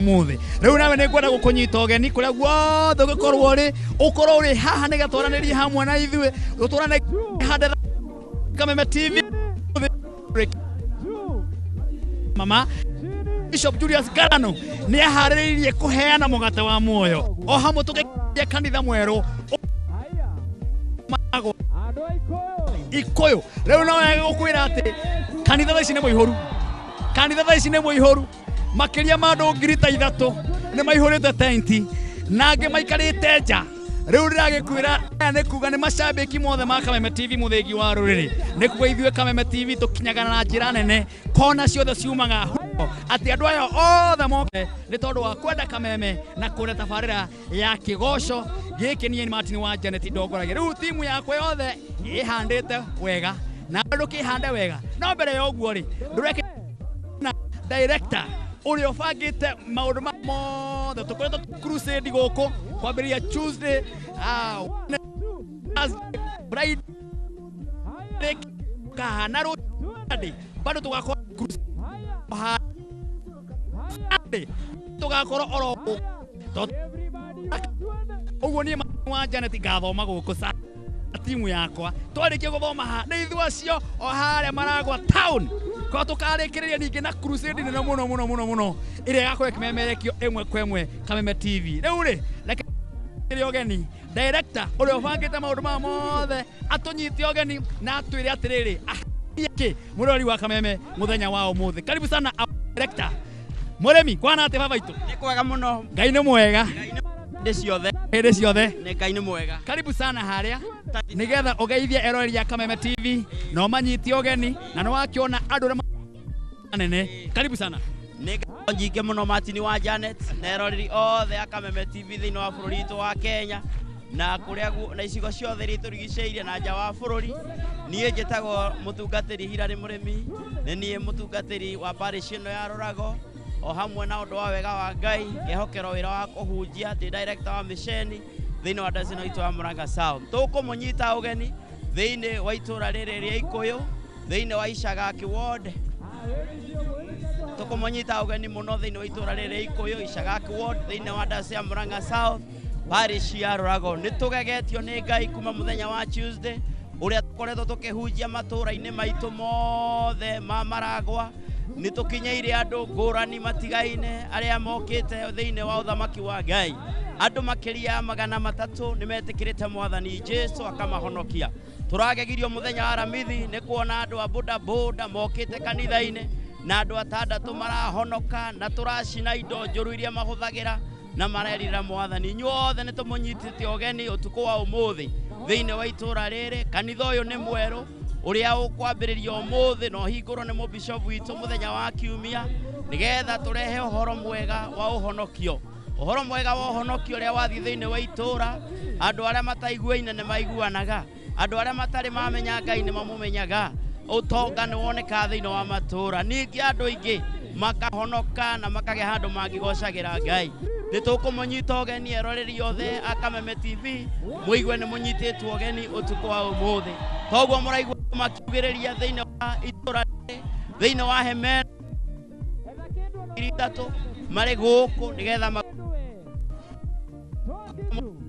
Muthi riu nawe nĩ ngwenda gũkũnyita ũgeni kũrĩa guothe ũngĩkorwo ũrĩ, ũkorwo ũrĩ haha nĩgetha twaranĩrie hamwe na ithuĩ, tũtwarane hande Kameme TV. Mama Bishop Julius Garano nĩ aharĩrĩirie kũheana mũgate wa muoyo o hamwe tũgĩkia kanitha mwerũ Magwa Ikuyu. Rĩu no wega gũkwĩra atĩ kanitha thaa ici nĩ mũihũru, kanitha thaa ici nĩ mũihũru, makĩria ma andũ 3000 nĩ maihũrĩte tenti na angĩ maikarĩte nja. Rĩu ndĩragĩkwĩra aya nĩ kuga nĩ macambĩki mothe ma Kameme TV, mũthĩgi wa rũrĩrĩ. Nĩ kuga ithuĩ Kameme TV tũkinyaga na njĩra nene kona ciothe ciumaga atĩ andũ aya othe moke nĩ tondũ wa kwenda Kameme na kwenda tabarĩra ya kĩgoco gĩkĩ. Niĩ Martin wa Janet ndongoragia rĩu timu yakwa yothe ĩhandĩte wega na ndũkĩhande wega. No mbere ya ũguo rĩ, ndũreke na director ũrĩa ũbangĩte maũndũ ma mothe tũkoretwo crusade gũkũ kwambĩrĩria Tuesday, Thursday, Friday kahana rũciũ bado tũgakorwo crusade Sunday tũgakorwo oro gũkũ. Ũguo niĩ wa Janet ngathoma gũkũ sa timu yakwa twarĩkia gũthoma ha nĩ ithuĩ acio o harĩa Maragwa town kwa tũkarĩkĩrĩria ningĩ na crusade nene mũno mũno mũno mũno ĩrĩa ĩgakorwo ĩkĩmemerekio ĩmwe kwa ĩmwe Kameme TV. Rĩu rĩ, reke ĩrĩ ũgeni director ũrĩa ũbangĩte maũndũ maya mothe atũnyite ũgeni na atwĩre atĩrĩrĩ kĩ mũrori wa Kameme mũthenya wa ũmũthĩ. Karibu sana director. Mũrĩmi kwana atĩ baba itũ? Nĩ kwega mũno. Ngai nĩ mwega. Hĩndĩ ciothe. Hĩndĩ ciothe. Nĩ Ngai nĩ mwega. Karibu sana harĩa nigetha ũgeithie eroreri a Kameme TV na ũmanyite ũgeni na nĩ wakĩona andũ arĩa nene. Karibu sana. Nĩ ngatho nyingĩ mũno, Martin wa Janet, na eroreri othe a Kameme TV thĩinĩ wa bũrũri witũ wa Kenya na kũrĩa na icigo ciothe iria itũrigicĩirie na nja wa bũrũri. Niĩ njĩtagwo mũtungatĩri Hilary Mũrĩmi, nĩ niĩ mũtungatĩri wa parish ĩno ya Rũrago, o hamwe na ũndũ wa wega wa Ngai ngehokerwo wĩra wa kũhunjia ndĩ director wa mĩceni thĩinĩ wa diocese ĩno itũ ya Murang'a South. Tũkũmũnyita ũgeni thĩinĩ wa itũra rĩrĩ rĩa Ikuyu, thĩinĩ wa Icagaki ward. Tũkũmũnyita ũgeni mũno thĩinĩ wa itũra rĩrĩ rĩa Ikuyu, Icagaki ward, thĩinĩ wa diocese ya Murang'a South, parish ya Rũrago. Nĩ tũgegetio nĩ Ngai kuma mũthenya wa Tuesday ũrĩa tũkoretwo tũkĩhunjia matũũra-inĩ maitũ mothe ma Maragwa. Nĩ tũkinyĩire andũ ngũrani matigaine arĩa mokĩte thĩinĩ wa ũthamaki wa Ngai. Andũ makĩria ya 300 nĩ metĩkĩrĩte Mwathani Jesu akamahonokia. Tũragegirio mũthenya wa Aramithi nĩ kuona andũ a boda boda mokĩte kanitha-inĩ na andũ 6 marahonoka, na tũracina indo njũru iria mahũthagĩra na marerira Mwathani. Inyuothe nĩ tũmũnyitĩte ũgeni ũtukũ wa ũmũthĩ thĩinĩ wa itũũra rĩrĩ. Kanitha ũyũ nĩ mwerũ ũrĩa ũkwambĩrĩria ũmũthĩ na ũhingũrwo nĩ mũbishop witũ mũthenya wa kiumia, nĩgetha tũrehe ũhoro mwega wa ũhonokio, ũhoro mwega wa ũhonokio ũrĩa wathiĩ thĩinĩ wa itũũra. Andũ arĩa mataiguaine nĩ maiguanaga, andũ arĩa matarĩ mamenya Ngai nĩ mamũmenyaga, ũtonga nĩ wonekaga thĩinĩ wa matũũra, ningĩ andũ aingĩ makahonoka na makagĩa handũ mangĩgocagĩra Ngai. Nĩ tũkũmũnyita ũgeni eroreri othe a Kameme TV, mũigue nĩ mũnyitĩtwo ũgeni ũtukũ wa ũmũthĩ. Toguo mũraigua makiugĩrĩria thĩinĩ wa itũũra rĩrĩ, thĩinĩ wa hema 3,000 marĩ gũkũ nĩgetha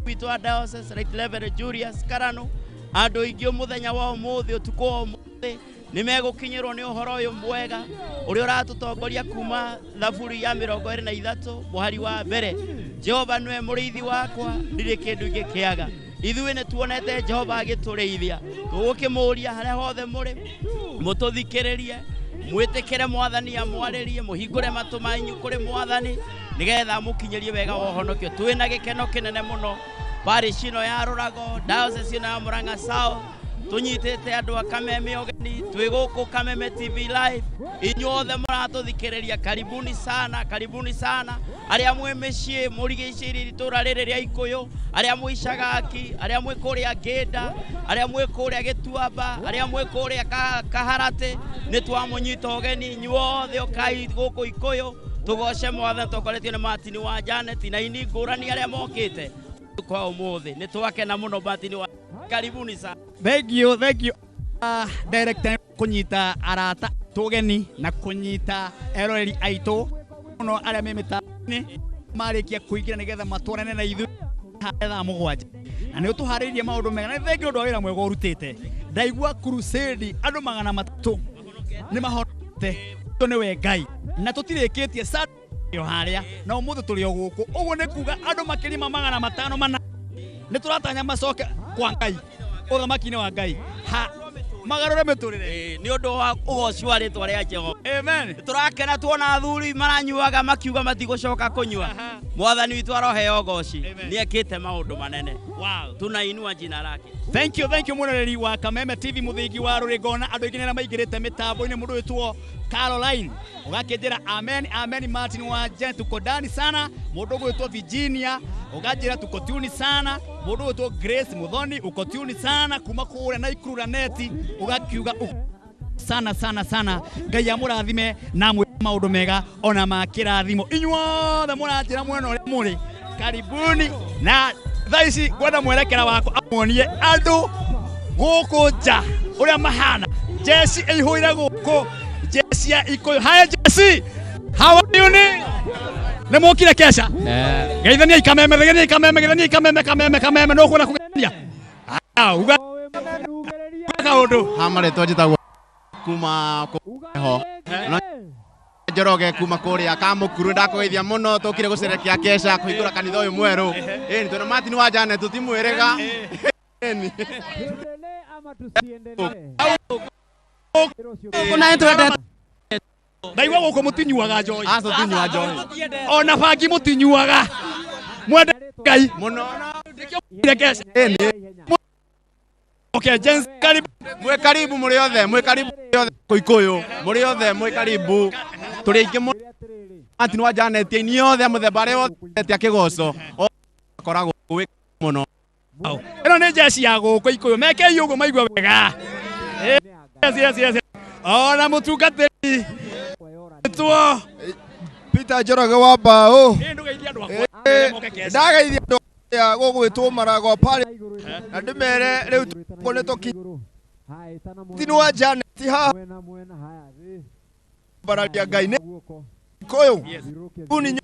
witũ wa diocese Right Reverend Julius Karano. Andũ aingĩ mũthenya wa ũmũthĩ, ũtukũ wa ũmũthĩ, nĩ megũkinyĩrwo nĩ ũhoro ũyũ mwega ũrĩa ũratũtongoria kuma Thaburi ya 23 mũhari wa mbere: "Jehova nĩwe mũrĩithi wakwa, ndirĩ kĩndũ ingĩkĩaga." Ithuĩ nĩ tuonete Jehova agĩtũrĩithia. Tũgũkĩmũria harĩa hothe mũrĩ mũtũthikĩrĩrie, mwĩtĩkĩre Mwathani amwarĩrie, mũhingũre matũ manyu kũrĩ Mwathani nĩgetha amũkinyĩrie wega wa ũhonokio. Twĩna gĩkeno kĩnene mũno parish ĩno ya Rũrago, diocese ĩno ya Murang'a South. Tũnyitĩte andũ a Kameme ũgeni, twĩ gũkũ Kameme TV live. Inyuothe mũratũthikĩrĩria, karibuni sana, karibuni sana. Arĩa mwĩ mĩciĩ mũrigicĩirie itũũra rĩrĩ rĩa Ikuyu, arĩa mwĩ Icagaki, arĩa mwĩ kũrĩa Ngĩnda, arĩa mwĩ kũrĩa Gĩtuamba, arĩa mwĩ kũrĩa Kaharatĩ, nĩ twamũnyita ũgeni inyuothe. Ũkai gũkũ Ikuyu tũgoce Mwathani tongoretio nĩ Martin wa Janet na ini ngũrani arĩa mokĩte kwa ũmũthĩ. Nĩ twakena mũno. Martin wa, karibuni sana. Thank you, thank you. Director kũnyita arata tũgeni na kũnyita eroreri aitũ mũno arĩa me mĩta Marĩkia kũingĩra nĩgetha matwarane na ithuĩ thaa mũgwanja na nĩ ũtũharĩirie maũndũ mega na thengi ũndũ wa wĩra mwega ũrutĩte. Ndaigua crusade andũ 300 nĩ mahonete nĩwe Ngai na tũtirĩkĩtie yo harĩa na ũmũthĩ tũrĩ o gũkũ ũguo nĩ kuga andũ makĩria ma 504 nĩ tũratanya macoke kwa Ngai ũthamaki-inĩ wa Ngai ha magarũre mĩtũrĩre nĩ ũndũ wa ũgoci wa rĩtwa rĩa Jehova. Amen. Tũrakena tuona athuri maranyuaga makiuga matigũcoka kũnyua. Mwathani witũ aroheo ũgoci nĩ ekĩte maũndũ manene. Wow. Tunainua jina lake. Thank you, thank you mweroreri wa Kameme TV muthingi wa rũrĩ ngona andũ aingĩ nĩ arĩa maingĩrĩte mĩtambo-inĩ mũndũ wĩtwo Caroline ũgakĩnjĩra amen amen Martin wa Jen tuko ndani sana mũndũ ũgwĩtwo Virginia ũganjĩra tuko tuni sana mũndũ ũgwĩtwo Grace Muthoni uko tuni sana kuma kũrĩa Naikuru Raneti ũgakiuga sana sana sana Ngai amũrathime na amwĩre maũndũ mega ona ma kĩrathimo inyuothe mũranjĩra mwena ũrĩa mũrĩ karibuni na thaa ici ngwenda mwerekera wakwa amuonie andũ gũkũ nja ũrĩa mahana jeci ĩihũire gũkũ jeci ya Ikuyu. Haya jeci, how are you? Ni nĩ mũkire kesha geithania ikameme geithania ikameme geithania ikameme kameme kameme no kuona kũgeithania. Ah, uga kaũndũ ha marĩtwa njĩtagwo kuma ho no Njoroge kuma kũrĩa Kamũkuru ndakũgeithia mũno tũkire gũcerekea kesha kũhingũra kanitha ũyũ mwerũ. Ĩni twĩna Martin wa Janet tũtimwĩrĩga. Ĩni ndaigua gũkũ mũtinyuaga njohi. Aca tũtinyuaga njohi. Ona bangi mũtinyuaga. Mwende Ngai mũno. Nĩkĩo kesha. Ĩni. Okay, Jens, karibu. Mwĩ karibu mũrĩ othe, mwĩ karibu mũrĩ othe Gĩkũyũ, mũrĩ othe mwĩ karibu. Tũrĩ aingĩ mũno. Martin wa Janet aini othe a mũthemba arĩa othe a kĩgoco akoragwo gwĩ mũno. Ĩno nĩ jeci ya gũkũ Ikuyu mekei ũguo maigua wega. Yes, yes, yes. Ona mũtungatĩri tuo Peter Njoroge wa Mbaũ. Ndũgeithie andũ akwa moke kesha. Ndageithia andũ aya gũgwĩtwo Maragwa Parish na ndĩmere rĩu tũkũ nĩ tũkinyĩte wa Janet haha mbararia Ngai nĩ Gĩkũyũ Kuni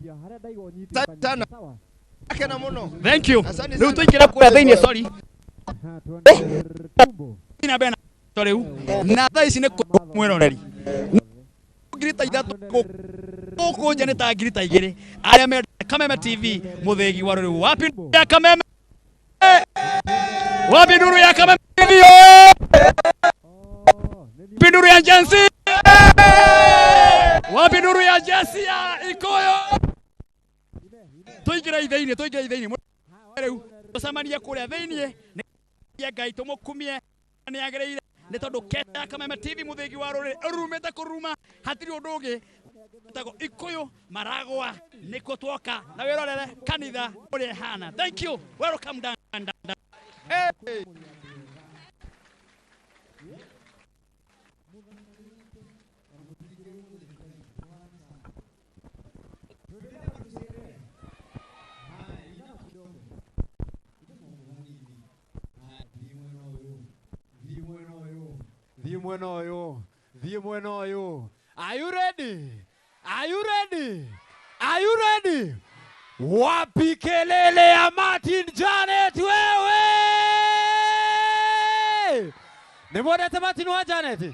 sana akena mũno. Thank you. Asante Rĩu sana. tũingĩre kũrĩa thĩinĩ sorry. Na mbere na rĩu na thaa ici nĩ mwĩroreri 3,000 gũkũ nja nĩ ta 2,000 arĩa mendete Kameme TV mũthĩgi wa rũrĩrĩ. Wapi ya Kameme? Wapi nduru ya Kameme TV? Wapi nduru ya Jensi? Wapi nduru ya Jesi ya Ikuyu? Tũingĩre thĩinĩ, tũingĩre thĩinĩ rĩu tũcemanie kũrĩa thĩinĩ nĩ Ngai tũmũkumie nĩ agĩrĩire nĩ tondũ kesha ya Kameme TV mũthĩgi wa rũrĩrĩ ũrumĩte kũruma hatirĩ ũndũ ũngĩ wĩtagwo Ikuyu Maragwa nĩkuo twoka na wĩrorere kanitha ũrĩa ĩhana. Thank you. Welcome down, down, down. Hey. Thiĩ mwena ũyũ, thiĩ mwena ũyũ. Are you ready? Are you ready? Are you ready? Wapi kelele ya Martin Janet wewe? Nĩ mwendete Martin wa Janet?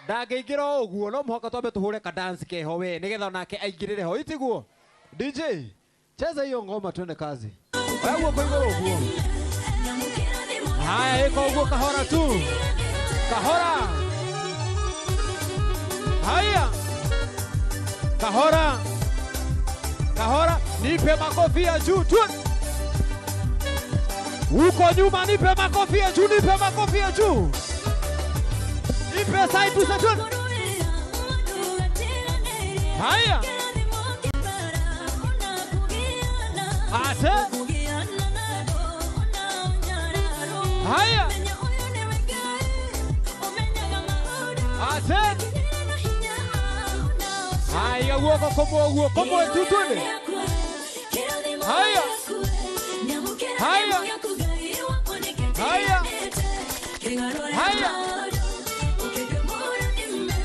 Ndangĩingĩra o ũguo, no mũhaka twambe tũhũre ka dance keho we nĩgetha onake aingĩrĩre ho, itiguo? DJ, cheza hiyo ngoma twende kazi. Oya guoko igũrũ ũguo. Haya, ĩka ũguo kahora tu. Kahora. Haya. Kahora. Kahora, nipe makofi ya juu tu. Huko nyuma nipe makofi ya juu, nipe makofi ya juu. Nipe side to side. Haya. Ate. Haya. Ate. Haya, guoko komo guoko komo tutune. Haya. Haya. Haya. Haya.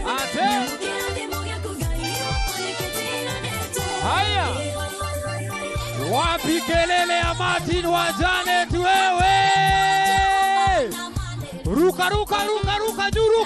Ate. Haya. Wapi kelele ya Martin wa Janet wewe? Ruka ruka ruka ruka juu ruka.